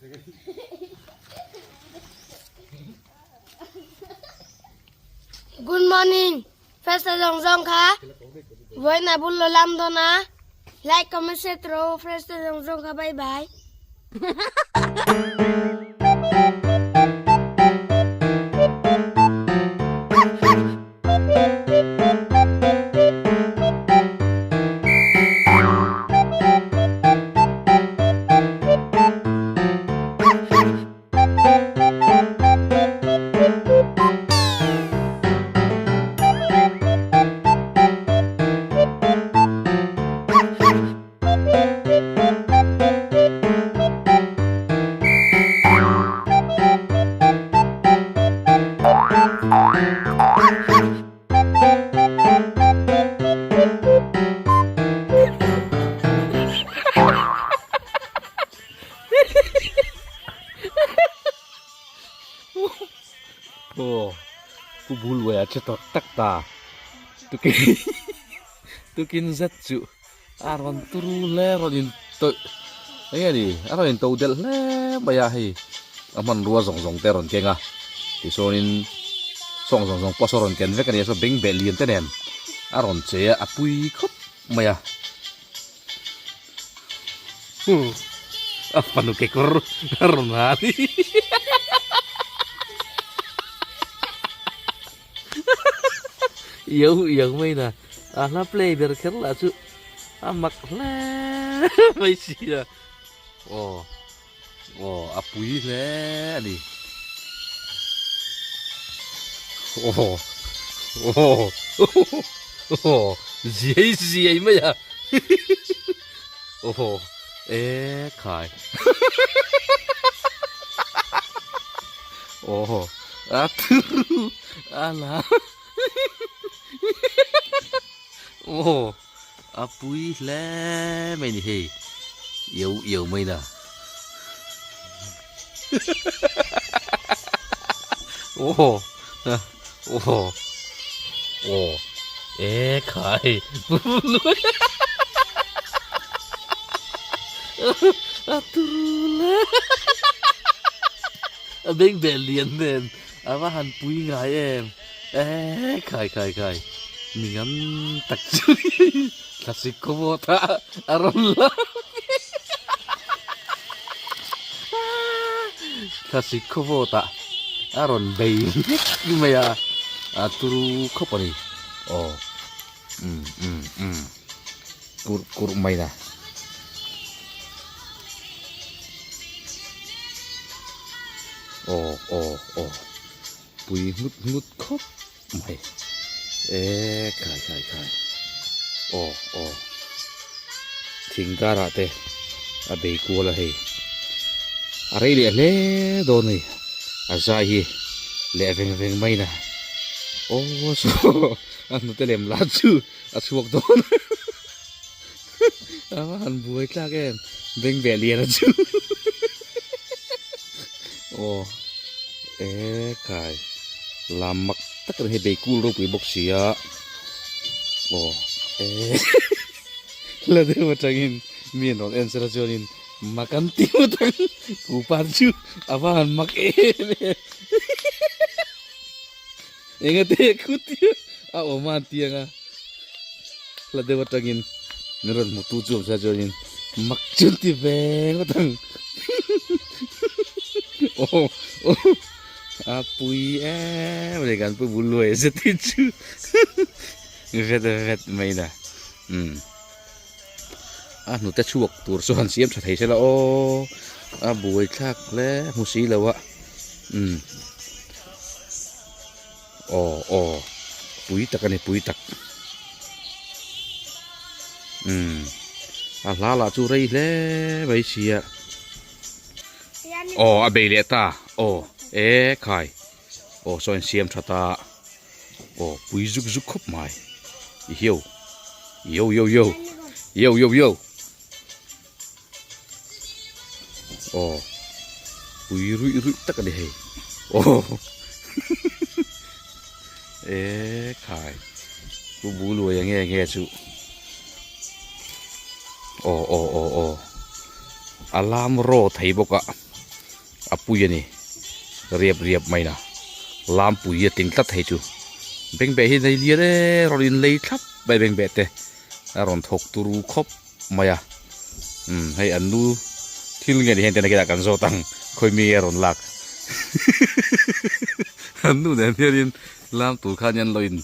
Good morning festa zawng zawng kha vawiin a bul lo lam dawn a like comment share tawh festa zawng zawng kha bye bye. Aw pu Bulluaia che tak tak ta tukin tukin zet chu a rawn turu hle a rawn in tawih eng nge ni a rawn in to delh hle mai a hei a hmanrua zawng zawng te a rawn keng a tichuanin sawng zawng zawng pawh saw rawn ken vek a ni a saw beng beh lian te nen a rawn che a a pui khawp mai a. A fanu kekawr a rawn ha a ni. Iau iau mai na a hla play ber kher lah chu a mak hle mai si a. Aw aw a pui hle a ni. Aw aw aw ziai ziai mai a. Aw e khai. Aw a thuru a la. Aw a pui hle mai ni hei iau iau mai na. Aw aw aw e khai a turu le a beng beh lian nen a va han pui ngai em e khai khai khai mi ngam tak chu thlasik khaw ta a rawn la. Thlasik khawvawt ah a rawn bei mek mai a, a turu khawp a ni. Aw umm umm umm kurh kurh mai na. Aw aw aw pui nghut nghut khawp mai e khai khai khai aw aw thing karah te a bei kual a hei a rei leh hle dawn a ni a zai hi leh veng veng mai na aw saw a hnute lem lah chu a chhuak dawn a va han buai tlak em beng beh lian a chu aw e khai lam mak tak a ni hei bei kul ropui bawk si a aw e la deuh atangin mi an rawn en sela chuanin mak an ti ngawt ang kupa chu a va han mak em em Engate khutia a awm a an ti ang a, hla deuh atangin min rawn hmu tu chu awm sia chuanin mak chu an ti ve ngawt ang aw aw a pui em a ni kan pu bul luai zet hi chu vet vet mai na umm a hnute chhuak tur chu han siam tha thei se la aw a buai thlak hle hmu si lo a umm. Aw aw pui tak a ni pui tak umm a hla lah chu rei hle mai sia aw a bei leh ta aw e khai aw saw in siam tha ta aw pui zuk zuk khawp mai i hiau yo yo yo yo yo yo. Aw pui ruih ruih tak a ni hei aw e khai pu buluai nge nge chu aw aw aw aw a lam raw thei bawk a. A pui a ni riap riap mai na lampui a tling tlat hei chu bengbeh hi nei lian e rawn in lei thlap mai bengbeh te a rawn thawk turu khawp mai a umm hei an nu thil nge ni hian tena khian kan zawt ang khawi mi nge rawn lak an nu nen hianin lam tur khan hian lo in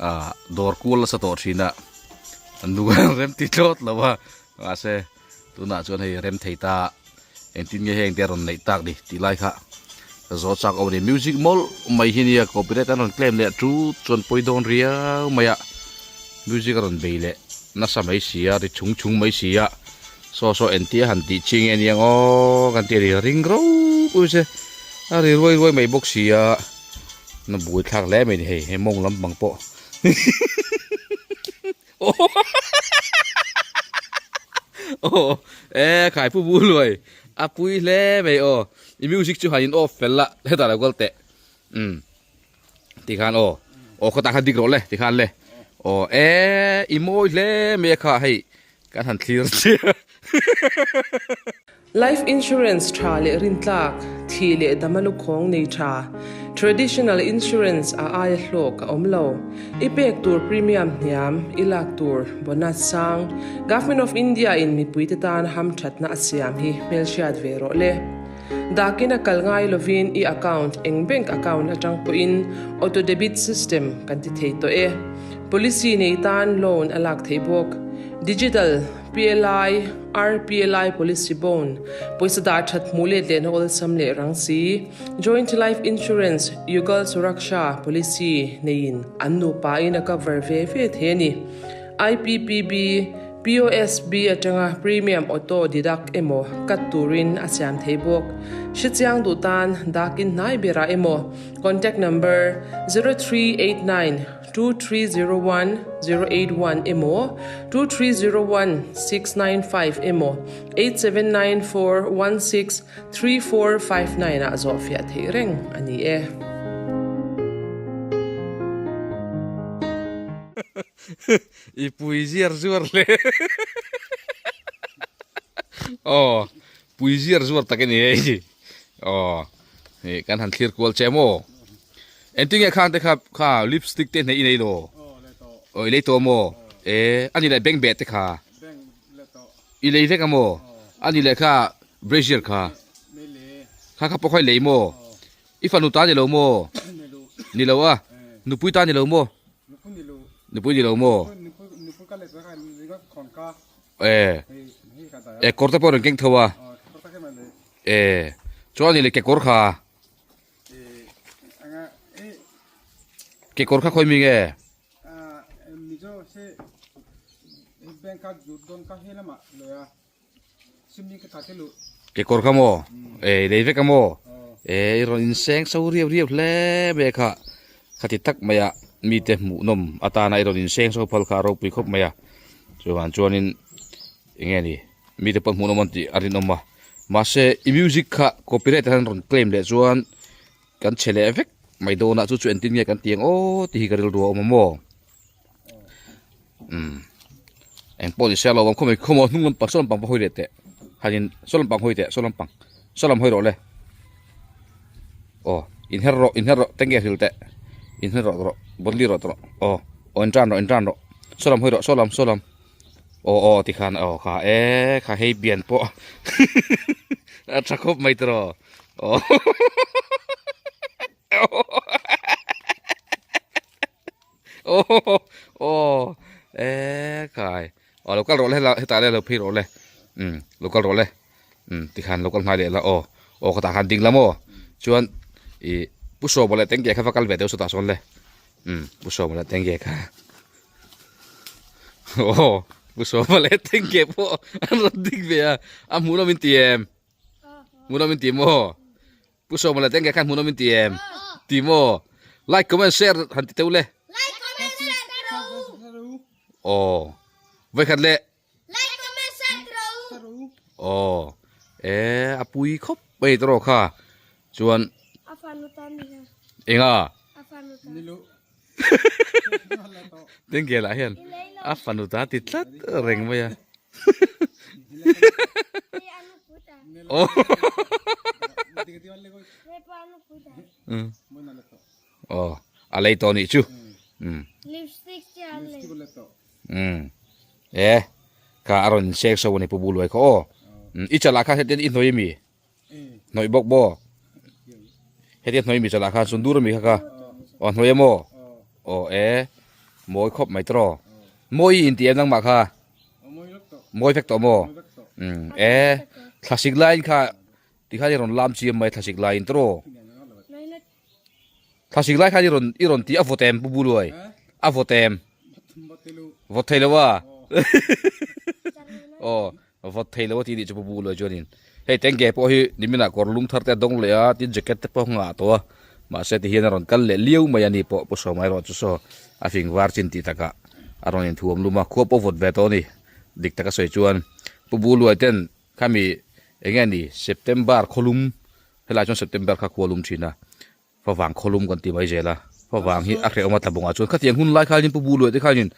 ah dawr kual nasa tawh thin a an nu khan rem ti tlawt lo a mahse tunah chuan hei rem thei ta engtin nge heng te a rawn neih tak ni tih lai kha zawh chak awm a ni music mawlh mai hi nia copyright an rawn claim leh chu chuan pawi dawn riau mai a music a rawn bei leh nasa mai si a ri chung chung mai si a saw saw entir a han tih chi nge aniang aw kan ti a ni ring ropui mai se a ri ruai ruai mai bawk si a na buai thlak hle mai ni hei hei mawng lampang pawh Aw e khai pu bu luai a pui hle mai aw i music chu han in off fel la hetah lo kal teh umm tikhan aw aw khawtah khan dik rawh le tikhan le aw e i mawi hle mai a kha hei kan han thlir chiah. Life insurance tha leh rintlak, thih leh dama lukhawng nei tha, traditional insurance a aia hlawk a awm lo. I pek tur premium hniam, i lak tur bonus sang, Government of India in mipuite tan hamthatna a siam hi hmelhriat ve rawh le. Dakin a kal ngai lovin i account eng bank account atang pawhin auto debit system kan ti thei tawh e. Policy nei tan loan a lak theih bawk. Digital. PLI, RPLI Policy Bond, pawisa dah that hmuh let lehna awlsam leh rang si, Joint Life Insurance, Yugal Suraksha Policy neiin an nupa in a cover ve ve thei a ni. IPPB, POSB atanga premium auto deduct emaw cut turin a siam thei bawk. Hrechiang duh tan dakin hnai berah emaw contact number 0389 2301 081 emaw 2301 695 emaw 8794 16 3459 ah zawhfiah theih reng a ni e. I pui ziar zuar hle. Aw, pui ziar zuar tak a ni hei. Aw, hei kan han thlir kual che maw? Engtin nge khang te kha kha lipstick te hne i nei lo? Aw i lei tawh maw? E ani leh bank beh te kha? I lei vek a maw? Ani leh kha brazier kha? Kha kha pawh kha i lei maw? I fanu ta ni lo maw? Ni lo a, nupui ta ni lo maw? Nupui ni lo maw? E e kawr te pawh rawn keng tho a. E chuan ani leh kekawr kha? Kekawr kha khawi mi nge? Kekawr kha maw? E lei vek a maw? E i rawn inseng so riau riau hle mai a kha. Khati tak mai a mite hmuhnawm atana i rawn inseng so phal kha a ropui khawp mai a. Chuvang chuanin eng nge ni mite pawh hmuhnawm an tih a rinawm a mahse i music kha copyright ah hian rawn claim leh chuan kan chhe leh vek mai dawn a chu chu engtin nge kan ti ang aw tih hi ka rilru a awm a maw umm eng pawh ni se lo awm khawm mai khawm aw hnung lampang saw lampang pawh hawi leh teh han in saw lampang hawi teh saw lampang saw lam hawi rawh le aw inher rawh inher rawh tenge hril teh inher rawh rawh bawlli rawh rawh aw aw intan rawh intan rawh saw lam hawi rawh saw lam saw lam. Aw aw tikhan aw kha e kha hei bian pawh a tha khawp mai tiraw aw aw e khai aw lo kal rawh le hetah le lo phei rawh le um lo kal rawh le um tikhan lo kal hnai leh la aw aw khawtah khan ding la maw chuan ih pu sawma leh tengge kha va kal ve deuh sawtah sawn le um pu sawma leh tengge kha. Aw pu sawma leh tengke pawh an rawn dik ve a a hmuh nawm in ti em hmuh nawm in ti maw pu sawma leh tengke khan hmuh nawm in ti em ti maw like comment share han ti teuh le aw vawikhat leh aw e a pui khawp mai tawh kha chuan enga Tengge lah hian a fanu ta ti tlat reng mai a. Aw a lei tawh nih chu. E kha a rawn insek so a ni pu Buluai kha aw. I chalah khan hetiang i hnawih ami? Hnawih bawk maw? Hetia hnawih mi chalah khan sundur ami kha kha? Aw hnawih a maw? Aw e mawi khawp mai tawh. Mawi i inti em nangmah kha? Mawi vek tawh maw? E thlasik laiin kha tikhan i rawn lam chiam mai thlasik laiin tawh. Thlasik lai khan i rawn i rawn tih a vawt em Pu Buluai? A vawt em? Vawt thei lo a? Aw vawt thei lo a tih nih chu Pu Buluai chuanin hei tengge pawh hi niminah kawr lum thar te a dawng leh a tin jacket te pawh a ngah tawh a mahse tihian a rawn kal leh liau mai a ni pawh Pu Sawma erawh chu saw a fing var chin tih takah a rawn inthuam lum a khua pawh vawt ve tawh a ni dik taka sawi chuan Pu Buluai ten Khami enge ni September khawlum helai chuan September kha khua lum thin a, favang khawlum kan ti mai zel a, favang hi a hrehawm a tlabawngah chuan khatiang hun lai khanin Pu Buluai te khanin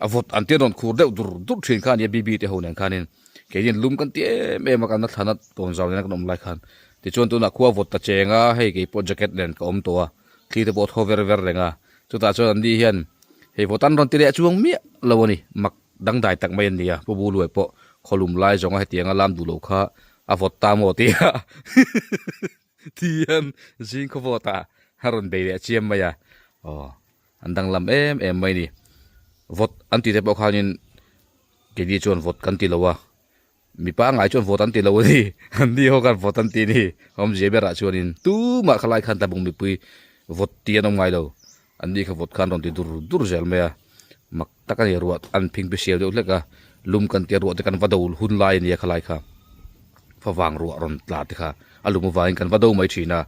a vawt an te rawn khur deuh dur dur thin kha a nia Bibi te ho nen khanin keinin lum kan ti em em a kan la thlan a tawn zau nena kan awm lai khan tichuan tunah khua vawt ta cheng a hei keipawh jacket nen ka awm tawh a thli te pawh a thaw ver ver reng a chutah chuan an ni hian hei vawt an rawn ti leh chuang miah lo a ni mak Dangdai tak mai an ni a, Pu Buluai pawh khawlum lai zawnga hetianga lam duh loh kha a vawt ta maw tia ti hian zing khaw vawtah a rawn bei leh chiam mai a, aw an danglam em em mai ni. Vawt an tih te pawh khanin keini chuan vawt kan ti lo a, Mi pangngai chuan vote an ti lo a ni, an ni ho khan vote an ti a ni. Awmzia berah chuanin tumah khalai khan tlabung mipui vote ti an awm ngai lo. An ni kha vote khan rawn ti dur dur zel mai a, mak tak a ni ruah an phing pi siau deuh hlek a, lum kan tia ruah te kan va do hun lai a nia khalai kha. Favang ruah rawn tla te kha a lum avangin kan va do mai thin a.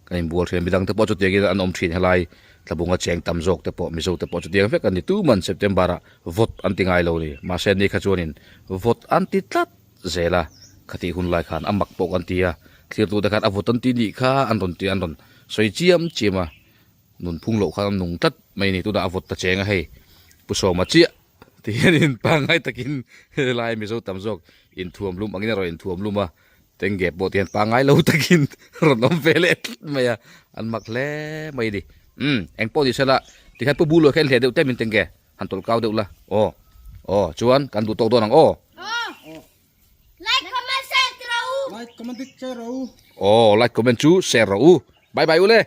Kan inbual thin a, midang te pawh chutiangin an awm thin helai Tlabunga cheng tam zawk te pawh Mizo te pawh chutiang vek an ni tuman September ah vawt an ti ngai lo ni mahse ni kha chuanin vawt an ti tlat zel a khatih hun lai khan a mak pawh kan ti a thlir tu te khan a vawt an ti nih kha an rawn ti an rawn sawi chiam chiam a nunphung loh khan an nung tlat mai a ni tunah a vawt ta cheng a hei Pu Sawma chiah ti hianin pangngai takin helai Mizo tam zawk inthuam lum angin a rawn inthuam lum a. Tengge pawh tihian pangngai lo takin rawn awm ve leh tlat mai a, an mak hle mai a ni. Umm, eng pawh ni sela, tikhan Pu Buluai kha en hle deuh te min Tengge, han tawlh kau deuh la. Aw, aw, chuan kan duh tawk dawn ang aw. Like, comment, share rawh u. Like, comment, share rawh u. Aw, like, comment chu share rawh u. Bye bye u le.